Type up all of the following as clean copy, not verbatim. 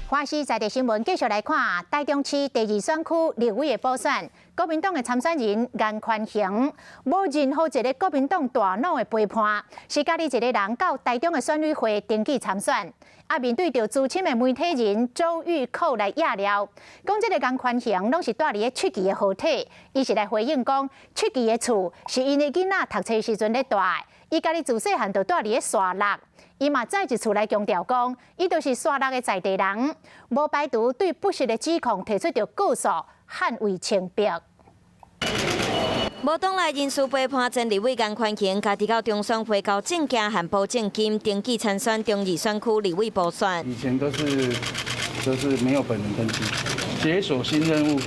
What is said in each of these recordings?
華視在地新聞繼續來看，台中市第二選區立委的補選，國民黨的參選人顏寬恆，無任何一个國民黨大腦的陪伴，是家己一个人到台中的選委會登記參選。啊，面對著資深的媒體人周玉蔻來掖料，講這个顏寬恆攏是蹛佇咧七期的號體，伊是來回應講七期的厝是𪜶的囡仔讀冊時陣咧蹛的，伊家己自細漢就蹛佇咧沙鹿。伊嘛再一次來強調講，伊就是沙鹿的在地人，無排除對不實的指控提出著告訴，捍衛清白。無黨內人士陪伴前立委顏寬恆，家己到中選會交證件和保證金登記參選中二選區立委補選。以前都是沒有本人登記，解鎖新任務。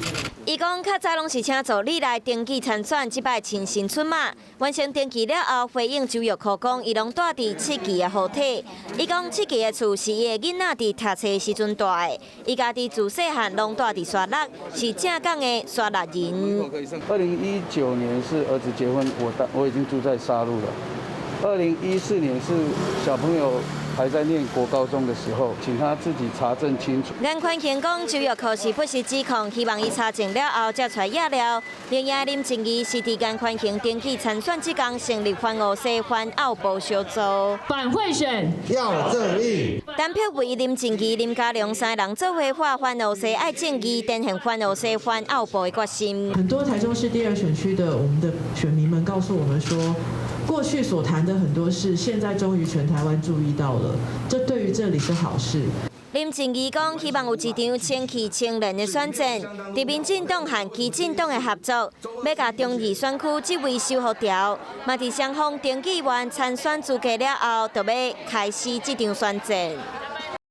伊講較早攏是請助理來登記參選，這擺親身出馬。完成登記了後，回應周玉蔻講，伊攏蹛佇七期的號體。伊講七期的厝是伊的囡仔佇讀冊時陣蹛的，伊家己自細漢攏蹛佇沙鹿，是正港的沙鹿人。2019年是兒子結婚，我已經住在沙鹿了。2014年是小朋友還在念國高中的時候，請他自己查證清楚。顏寬恆講，周玉蔻是不實指控，希望伊查證了後才出來掖料。另外，林靜儀是佇顏寬恆登記參選這工成立反烏西反奧步小組。反賄選要正義。陳柏惟、林靜儀、林佳龍三人做伙喊反烏西愛正義，展現反烏西反奧步的決心。很多台中市第二選區的我們的選民們告訴我們說，過去所談的很多事，現在終於全台灣注意到了，這對於這裡是好事。林靜儀講，希望有一場清氣清廉的選戰，佇民進黨和基進黨的合作，欲共中二選區這位收復掉。嘛佇雙方登記完參選資格了後，就欲開始這場選戰。